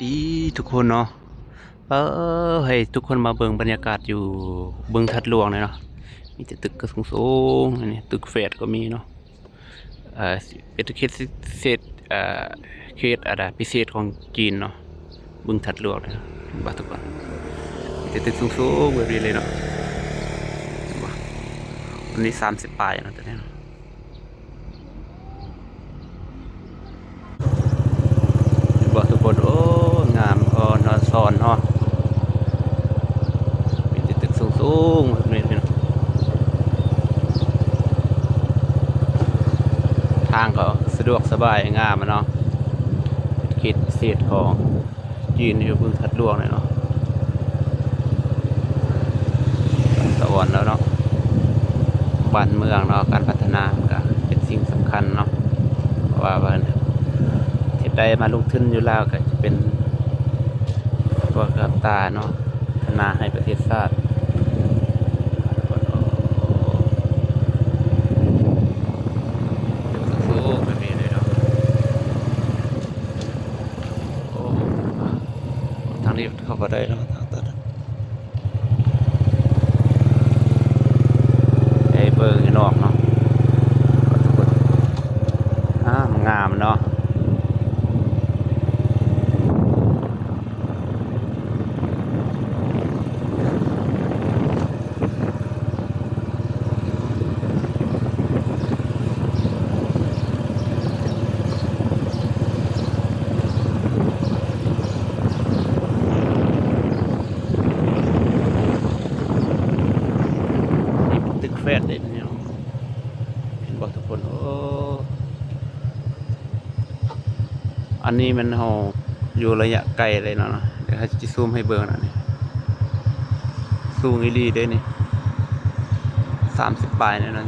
ດີທຸກຄົນເນາະ ເອີ ໃຫ້ທຸກຄົນມາເບິ່ງບັນຍາກາດຢູ່ບຶງທາດຫຼວງນີ້ເນາະ ມີແຕ່ຕຶກກະສູງໆ ອັນນີ້ຕຶກແຟດກໍມີເນາະ ເອີ ເປັນເຂດເສດ ເອີ ເຂດອັນດາພິເສດຂອງຈີນເນາະ ບຶງທາດຫຼວງນີ້ເນາະ ເຫັນບໍ່ທຸກຄົນ ມີແຕ່ຕຶກສູງໆແບບນີ້ເລີຍເນາະ ເຫັນບໍ່ ອັນນີ້ສາມສິບປາຍເນາະ ຕົວນີ້ເນາະ. ເຫັນບໍ່ທຸກຄົນ ໂອ້ ງາມ ອ່ອນຊອນເນາະ ມີແຕ່ຕຶກສູງໆແບບນີ້ເນາະ ທາງກໍສະດວກສະບາຍ ງາມເນາະ ເຂດພິເສດຂອງ ຈີນຢູ່ບຶງທາດຫຼວງນີ້ເນາະ ສະຫວັນແລ້ວເນາະ ບ້ານເມືອງເນາະ ການພັດທະນາມັນກະເປັນສິ່ງສຳຄັນເນາະ ເພາະວ່າ ວ່າເຮັດໄດ້ມາລົງທຶນຢູ່ລາວກະຈະເປັນ ພວກກາບຕາເນາະ ພັດທະນາໃຫ້ປະເທດຊາດ ໂອ້ ແບບນີ້ເລີຍເນາະ ໂອ້ ທາງນີ້ເຂົ້າບໍ່ໄດ້ເນາະ ທາງຕັນ ໄດ້ເບິ່ງຢູ່ນອກເນາະ ງາມເນາະ. ນີ້ເປັນຕຶກແຟດເດ້ ເຫັນບໍ່ທຸກຄົນ ໂອ້ ອັນນີ້ແມ່ນເຮົາຢູ່ໄລຍະໄກເລີຍເນາະ ດຽວເຮົາຊິຊູມໃຫ້ເບິ່ງນະ ນີ້ສູງອີ່ຫຼີເດ້ນີ້ ສາມສິບປາຍແນ່ນອນ.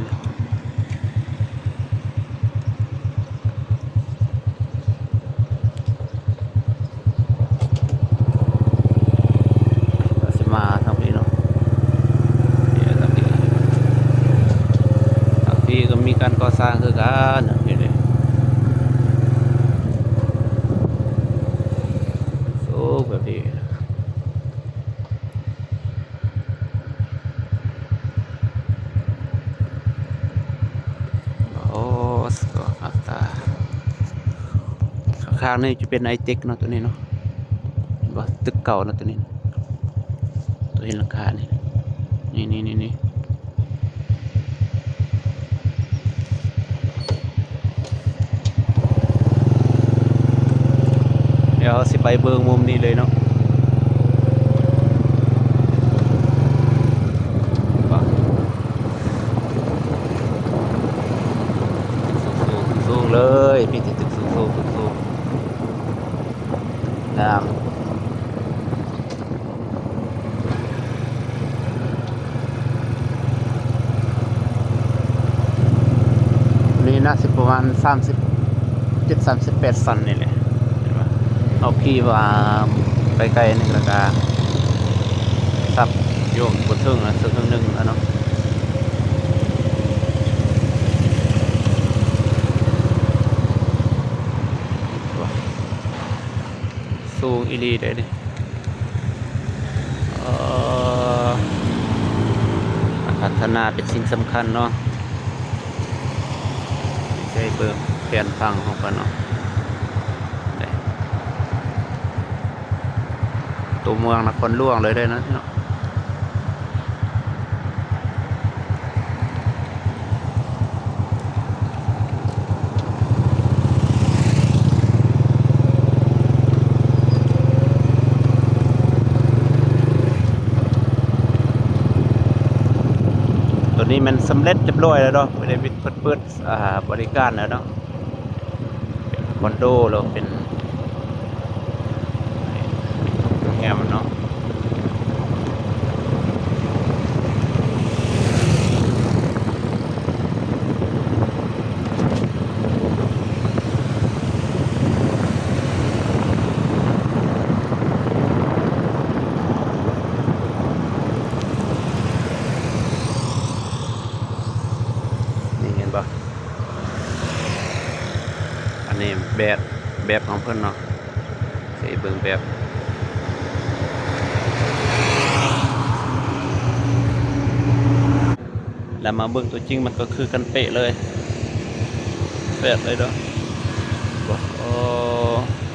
ຊິມາທາງພີ້ເນາະ ທາງພີ້ ທາງພີ້ກໍມີການກໍ່ສ້າງຄືກັນ ທາງພີ້ເດ້ ໂອ້ ແບບນີ້ ໂອ້ ສະຫວັນຕາ ຂ້າງໆນີ້ຈະເປັນໄອເຕັກເນາະ ຕົວນີ້ເນາະ ເຫັນບໍ່ ຕຶກເກົ່າເນາະ ຕົວນີ້ ຕົວເຫັນຫຼັງຄານີ້ ນີ້ໆໆໆ. ດຽວເຮົາຊິໄປເບິ່ງມຸມນີ້ເລີຍເນາະ ສູງໆ ສູງໆເລີຍ ມີແຕ່ຕຶກສູງໆ ສູງໆ ງາມ. ນີ້ໜ້າຊິປະມານສາມສິບເຈັດ ສາມສິບແປດຊັ້ນນີ້ແຫຼະ ເຫັນບໍ່ ເຮົາຂີ່ວ່າໄກໆນີ້ແລ້ວກະສັບຢູ່ບໍ່ເຖິງນະ ເຖິງໜຶ່ງແລ້ວເນາະ ສູງອີ່ຫຼີເດ້ນີ້. ເອີ ການພັດທະນາເປັນສິ່ງສຳຄັນເນາະ ໃຫ້ເບິ່ງແຜນຜັງຂອງເພິ່ນເນາະ ຕົວເມືອງນະຄອນຫຼວງເລີຍເດ້ນະເນາະ. ຕົວນີ້ແມ່ນສຳເລັດຮຽບຮ້ອຍແລ້ວເນາະ ໄດ້ເປີດ ເປີດ ອ່າ ບໍລິການແລ້ວເນາະ ເປັນຄອນໂດ ຫຼືເປັນໂຮງແຮມເນາະ. ນີ້ເຫັນບໍ່? ອັນນີ້ແບບ ແບບຂອງເພິ່ນເນາະ ໃຫ້ເບິ່ງ ແບບ ແລ້ວມາເບິ່ງຕົວຈິງ ມັນກໍຄືກັນເປະເລີຍ ແປດເລີຍເນາະ ໂອ້.